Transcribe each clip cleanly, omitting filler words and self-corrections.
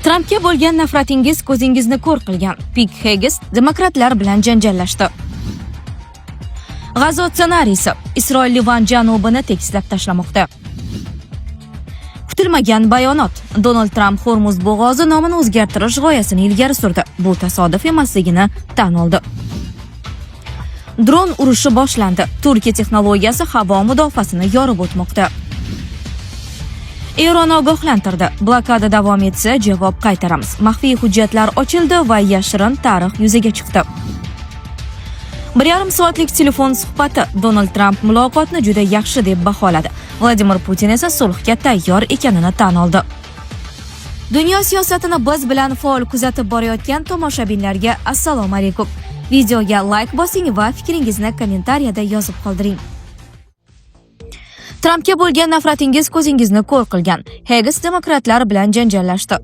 Trampga bo'lgan nafratingiz ko'zingizni ko'r qilgan. Pit Xegseth demokratlar bilan janjallashdi. G'azo ssenariysi: Isroil Livan janubini tekislab tashlamoqda. Kutilmagan bayonot. Donald Tramp Hormuz bo'g'ozi nomini o'zgartirish g'oyasini ilgari surdi. Bu tasodif emasligini tan oldi. Dron urushi boshlandi. Turkiya texnologiyasi havo mudofaasini yorib o'tmoqda. Eron ogohlantirdi. Blokada davom etsa, javob qaytaramiz. Maxfiy hujjatlar ochildi va yashirin tarix yuzaga chiqdi. 1,5 soatlik telefon suhbati. Donald Tramp muloqotni juda yaxshi deb baholadi. Vladimir Putin esa sulhga tayyor ekanini tan oldi. Dunyo siyosatini biz bilan faol kuzatib borayotgan tomoshabinlarga assalomu alaykum. Videoga layk bosing va fikringizni kommentariyada yozib qoldiring. Trampga bo'lgan nafratingiz ko'zingizni ko'r qilgan. Xegseth demokratlar bilan janjallashdi.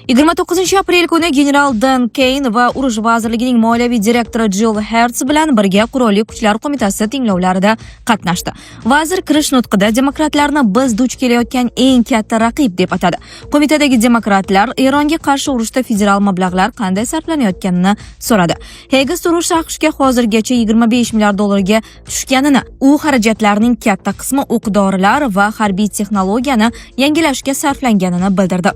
29 aprel kuni general Dan Keyn va Urush vazirligining moliyaviy direktori Jill Hertz bilan birga Qurolli Kuchlar qo'mitasi tinglovlarida qatnashdi. Vazir kirish nutqida demokratlarni biz duch kelayotgan eng katta raqib deb atadi. Qo'mitadagi demokratlar Eronga qarshi urushda federal mablag'lar qanday sarflanayotganini so'radi. Xegseth urush AQShga hozirgacha 25 milliard dollarga tushganini, u xarajatlarning katta qismi o'q-dorilar va harbiy texnologiyani yangilashga sarflanganini bildirdi.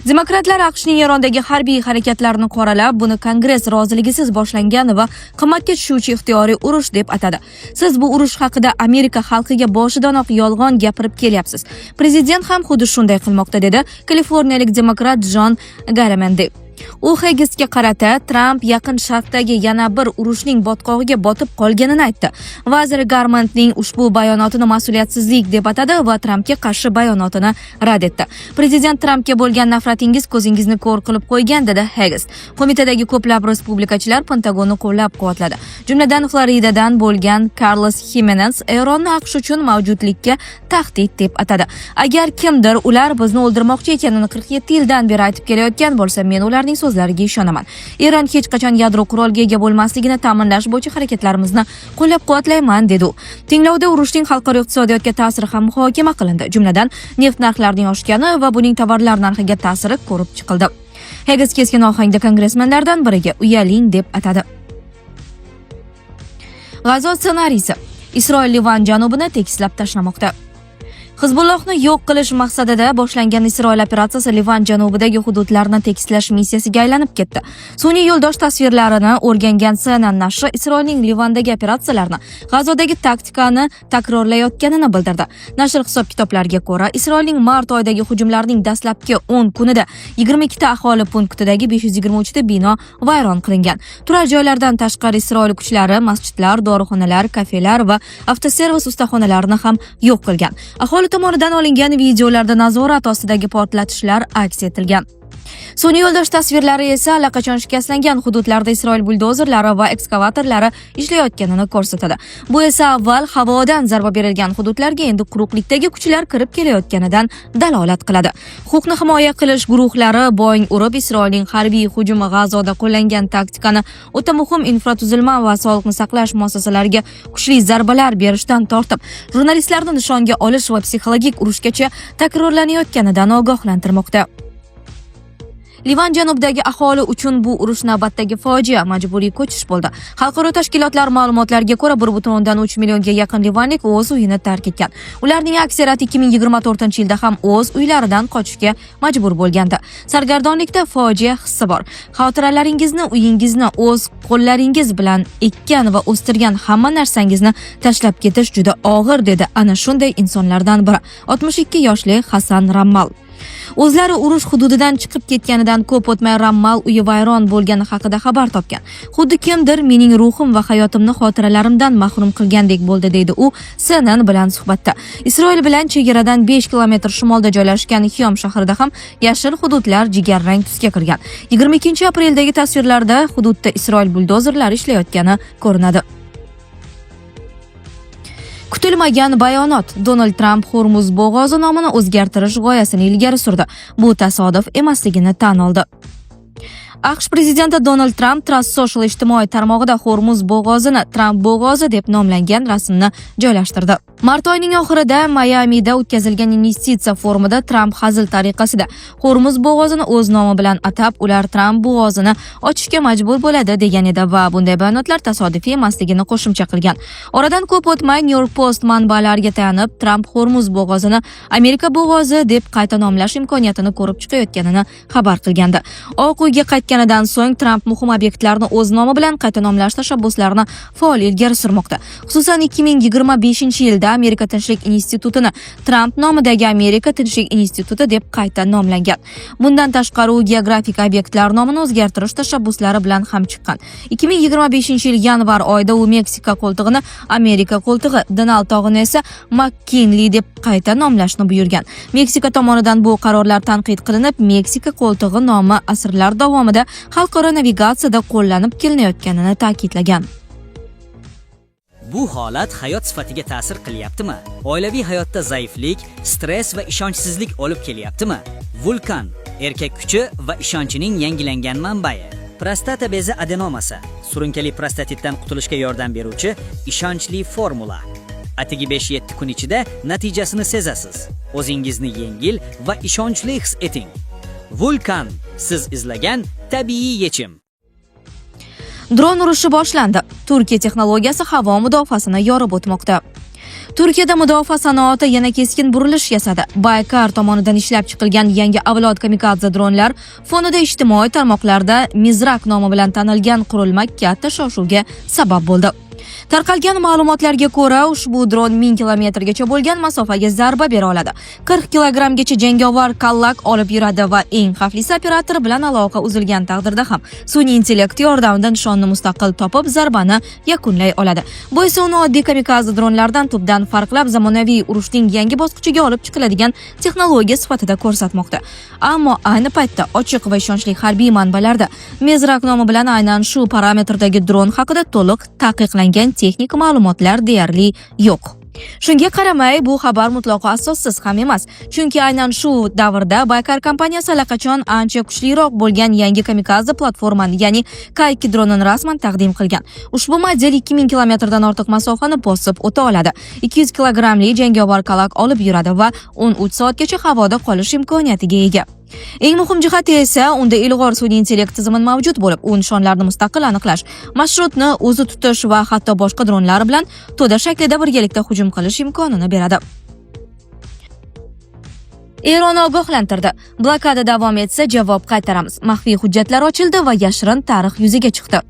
Demokratlar AQShning Erondagi harbiy harakatlarini qoralab, buni Kongress roziligisiz boshlangan va qimmatga tushuvchi ixtiyoriy urush deb atadi. "Siz bu urush haqida Amerika xalqiga boshidanoq yolg'on gapirib kelyapsiz. Prezident ham xuddi shunday qilmoqda", dedi kaliforniyalik demokrat Jon Garamendi. U Xegsethga qarata Tramp Yaqin Sharqdagi yana bir urushning botqog'iga botib qolganini aytdi. Vazir Garmendning ushbu bayonotini mas'uliyatsizlik deb atadi va Trampga qarshi bayonotini rad etdi. "Prezident Trampga bo'lgan nafratingiz ko'zingizni ko'r qilib qo'ygan", dedi Xegseth. Qo'mitadagi ko'plab respublikachilar Pentagonni qo'llab-quvvatladi. Jumladan, Floridadan bo'lgan Karlos Ximenez Eronni AQSh uchun mavjudlikka tahdid deb atadi. "Agar kimdir ular bizni o'ldirmoqchi ekanini 47 yildan beri aytib kelayotgan bo'lsa, men ularning so'zlariga ishonaman. Eron hech qachon yadro qurolga ega bo'lmasligini ta'minlash bo'yicha harakatlarimizni qo'llab-quvvatlayman", dedi u. Tinglovda urushning xalqaro iqtisodiyotga ta'siri ham muhokama qilindi. Jumladan, neft narxlarining oshgani va buning tovarlar narxiga ta'siri ko'rib chiqildi. Xegseth keskin ohangda kongressmenlardan biriga "uyaling" deb atadi. G'azo ssenariysi: Isroil Livan janubini tekislab tashlamoqda. Hizbullohni yo'q qilish maqsadida boshlangan Isroil operatsiyasi Livan janubidagi hududlarni tekislash missiyasiga aylanib ketdi. Sun'iy yo'ldosh tasvirlarini o'rgangan CNN nashri Isroilning Livandagi operatsiyalarini G'azodagi taktikani takrorlayotganini bildirdi. Nashr hisob-kitoblariga ko'ra, Isroilning mart oyidagi hujumlarining dastlabki 10 kunida 22 ta aholi punktidagi 523 ta bino vayron qilingan. Turar joylardan tashqari Isroil kuchlari masjidlar, dorixonalar, kafelar va avtoservis ustaxonalarini ham yo'q qilgan. Aholi tomonidan olingan videolarda nazorat ostidagi portlatishlar aks etilgan. Sun'iy yo'ldosh tasvirlari esa allaqachon shikastlangan hududlarda Isroil buldozerlari va ekskavatorlari ishlayotganini ko'rsatadi. Bu esa avval havodan zarba berilgan hududlarga endi quruqlikdagi kuchlar kirib kelayotganidan dalolat qiladi. Huquqni himoya qilish guruhlari bong urib, Isroilning harbiy hujumi G'azoda qo'llangan taktikani, o'ta muhim infratuzilma va sog'liqni saqlash muassasalariga kuchli zarbalar berishdan tortib, jurnalistlarni nishonga olish va psixologik urushgacha takrorlanayotganidan ogohlantirmoqda. Livan janubidagi aholi uchun bu urush navbatdagi fojia, majburiy ko'chish bo'ldi. Xalqaro tashkilotlar ma'lumotlariga ko'ra, 1,3 millionga yaqin livanlik o'z uyini tark etgan. Ularning aksariyati 2024-yilda ham o'z uylaridan qochishga majbur bo'lgandi. "Sargardonlikda fojia hissi bor. Xotiralaringizni, uyingizni, o'z qo'llaringiz bilan ekkan va o'stirgan hamma narsangizni tashlab ketish juda og'ir", dedi ana shunday insonlardan biri, 62 yoshli Hasan Rammal. O'zlari urush hududidan chiqib ketganidan ko'p o'tmay Rammal uyi vayron bo'lgani haqida xabar topgan. "Xuddi kimdir mening ruhim va hayotimni xotiralarimdan mahrum qilgandek bo'ldi", deydi u CNN bilan suhbatda. Isroil bilan chegaradan 5 kilometr shimolda joylashgan Xiyom shahrida ham yashil hududlar jigarrang tusga kirgan. 22 apreldagi tasvirlarda hududda Isroil buldozerlari ishlayotgani ko'rinadi. Kutilmagan bayonot. Donald Tramp Hormuz bo'g'ozi nomini o'zgartirish g'oyasini ilgari surdi. Bu tasodif emasligini tan oldi. AQSh prezidenti Donald Tramp Truth Social ijtimoiy tarmog'ida Hormuz bo'g'ozini Tramp bo'g'ozi deb nomlangan rasmni joylashtirdi. Mart oyining oxirida Mayamida o'tkazilgan investitsiya forumida Tramp hazil tariqasida Hormuz bo'g'ozini o'z nomi bilan atab, ular Tramp bo'g'ozini ochishga majbur bo'ladi degan edi va bunday bayonotlar tasodifiy emasligini qo'shimcha qilgan. Oradan ko'p o'tmay, New York Post manbalariga tayanib, Tramp Hormuz bo'g'ozini Amerika bo'g'ozi deb qayta nomlash imkoniyatini ko'rib chiqayotganini xabar qilgandi. Oq uyga qaytganidan so'ng Tramp muhim obyektlarni o'z nomi bilan qayta nomlash tashabbuslarini faol ilgari surmoqda. Xususan, 2025-yilda Amerika Tinchlik institutini Tramp nomidagi Amerika Tinchlik instituti deb qayta nomlangan. Bundan tashqari, u geografik obyektlar nomini o'zgartirish tashabbuslari bilan ham chiqqan. 2025-yil yanvar oyida u Meksika qo'ltig'ini Amerika qo'ltig'i, Denal tog'ini esa McKinley deb qayta nomlashni buyurgan. Meksika tomonidan bu qarorlar tanqid qilinib, Meksika qo'ltig'i nomi asrlar davomida xalqaro navigatsiyada qo'llanib kelinayotganini ta'kidlagan. Bu holat hayot sifatiga ta'sir qilyaptimi? Oilaviy hayotda zaiflik, stress va ishonchsizlik olib kelyaptimi? Vulkan erkak kuchi va ishonchining yangilangan manbai. Prostata bezi adenomasi, surunkali prostatitdan qutulishga yordam beruvchi ishonchli formula. Atigi 5-7 kun ichida natijasini sezasiz. O'zingizni yengil va ishonchli his eting. Vulkan siz izlagan tabiiy yechim. Dron urushi boshlandi. Turkiya texnologiyasi havo mudofaasini yorib o'tmoqda. Turkiyada mudofaa sanoati yana keskin burilish yasadi. Baykar tomonidan ishlab chiqilgan yangi avlod kamikadze dronlar fonida ijtimoiy tarmoqlarda Mizrak nomi bilan tanilgan qurilma katta shov-shuvga sabab bo'ldi. Tarqalgan ma'lumotlarga ko'ra, ushbu dron 1000 kilometrgacha bo'lgan masofaga zarba bera oladi. 40 kilogrammgacha jangovar kallak olib yuradi va eng xavflisi, operator bilan aloqa uzilgan taqdirda ham sun'iy intellekt yordamida nishonni mustaqil topib, zarbani yakunlay oladi. Bu esa uni oddiy kamikadze dronlardan tubdan farqlab, zamonaviy urushning yangi bosqichiga olib chiqiladigan texnologiya sifatida ko'rsatmoqda. Ammo ayni paytda ochiq va ishonchli harbiy manbalarda Mizrak nomi bilan aynan shu parametrdagi dron haqida to'liq taqiqlangan texnik ma'lumotlar deyarli yo'q. Shunga qaramay, bu xabar mutlaqo asossiz ham emas, chunki aynan shu davrda Baykar kompaniyasi allaqachon ancha kuchliroq bo'lgan yangi kamikadze platformani, ya'ni K2 dronini rasman taqdim qilgan. Ushbu model 2000 kilometrdan ortiq masofani bosib o'ta oladi. 200 kilogrammli jangovar kalak olib yuradi va 13 soatgacha havoda qolish imkoniyatiga ega. Eng muhim jihati esa unda ilg'or sun'iy intellekt tizimi mavjud bo'lib, u nishonlarni mustaqil aniqlash, marshrutni o'zi tutish va hatto boshqa dronlar bilan to'da shaklida birgalikda hujum qilish imkonini beradi. Eron ogohlantirdi. Blokada davom etsa, javob qaytaramiz. Maxfiy hujjatlar ochildi va yashirin tarix yuzaga chiqdi.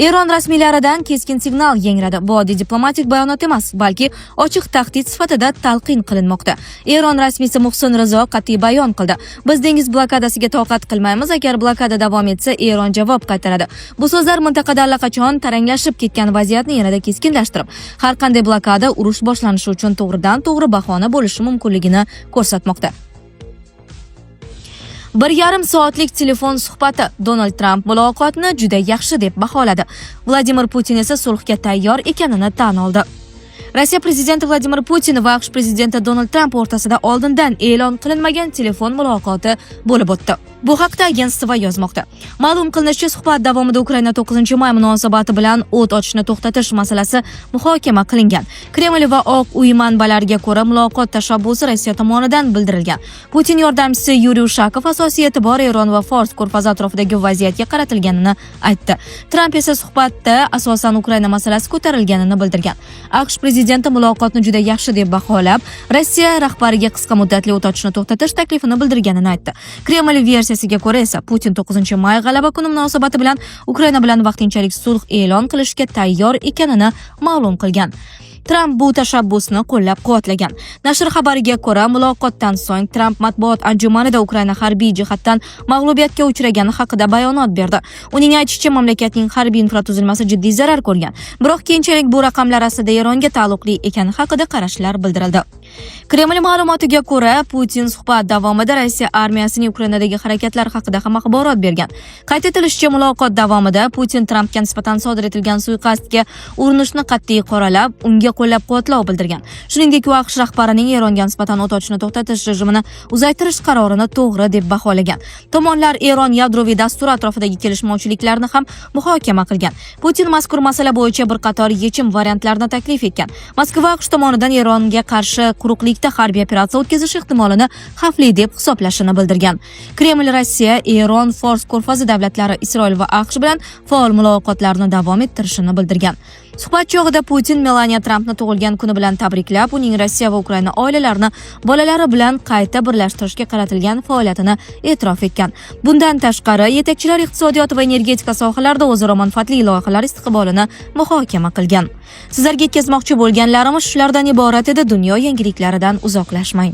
Eron rasmiylaridan keskin signal yangradi. Bu oddiy diplomatik bayonot emas, balki ochiq tahdid sifatida talqin qilinmoqda. Eron rasmiysi Muhsin Rizo qat'iy bayon qildi. Biz dengiz blokadasiga toqat qilmaymiz, agar blokada davom etsa, Eron javob qaytaradi. Bu so'zlar mintaqada allaqachon taranglashib ketgan vaziyatni yanada keskinlashtirib, har qanday blokada urush boshlanishi uchun to'g'ridan to'g'ri bahona bo'lishi mumkinligini ko'rsatmoqda. 1,5 soatlik telefon suhbati: Donald Tramp muloqotni juda yaxshi deb baholadi. Vladimir Putin esa sulhga tayyor ekanini tan oldi. Rossiya prezidenti Vladimir Putin va AQSh prezidenti Donald Tramp o'rtasida oldindan e'lon qilinmagan telefon muloqoti bo'lib o'tdi. Bu haqda agentstvo yozmoqda. Ma'lum qilinishicha, suhbat davomida Ukraina 9 may munosabati bilan o't ochishni to'xtatish masalasi muhokama qilingan. Kreml va Oq uy manbalariga ko'ra, muloqot tashabbusi Rossiya tomonidan bildirilgan. Putin yordamchisi Yuriy Ushakov asosiy e'tibor Eron va Fors ko'rfazi atrofidagi vaziyatga qaratilganini aytdi. Tramp esa suhbatda asosan Ukraina masalasi ko'tarilganini bildirgan. AQSh prezidenti muloqotni juda yaxshi deb baholab, Rossiya rahbariga qisqa muddatli o't ochishni to'xtatish taklifini bildirganini aytdi. Kreml versiyasiga ko'ra esa Putin 9 may g'alaba kuni munosabati bilan Ukraina bilan vaqtinchalik sulh e'lon qilishga tayyor ekanini ma'lum qilgan. Tramp bu tashabbusni qo'llab-quvvatlagan. Nashr xabariga ko'ra, muloqotdan so'ng Tramp matbuot anjumanida Ukraina harbiy jihatdan mag'lubiyatga uchragani haqida bayonot berdi. Uning aytishicha, mamlakatning harbiy infratuzilmasi jiddiy zarar ko'rgan. Biroq keyinchalik bu raqamlar aslida Eronga taalluqli ekani haqida qarashlar bildirildi. Kreml ma'lumotiga ko'ra, Putin suhbat davomida Rossiya armiyasining Ukrainadagi harakatlari haqida ham axborot bergan. Qayd etilishicha, muloqot davomida Putin Trampga nisbatan sodir etilgan suiqasdga urinishni qat'iy qoralab, unga qo'llab-quvvatlov bildirgan. Shuningdek, u AQSh rahbarining Eronga nisbatan o't ochishni to'xtatish rejimini uzaytirish qarorini to'g'ri deb baholagan. Tomonlar Eron yadroviy dasturi atrofidagi kelishmovchiliklarni ham muhokama qilgan. Putin mazkur masala bo'yicha bir qator yechim variantlarini taklif etgan. Moskva AQSh tomonidan Eronga qarshi quruqlikda harbiy operatsiya o'tkazish ehtimolini xavfli deb hisoblashini bildirgan. Kreml Rossiya, Eron, Fors ko'rfazi davlatlari, Isroil va AQSh bilan faol muloqotlarni davom ettirishini bildirgan. Suhbat chog'ida Putin Melaniya Trampni tug'ilgan kuni bilan tabriklab, uning Rossiya va Ukraina oilalarini bolalari bilan qayta birlashtirishga qaratilgan faoliyatini e'tirof etgan. Bundan tashqari, yetakchilar iqtisodiyot va energetika sohalarida o'zaro manfaatli loyihalar istiqbolini muhokama qilgan. Sizlarga yetkazmoqchi bo'lganlarimiz shulardan iborat edi. Dunyo yangiliklaridan uzoqlashmang.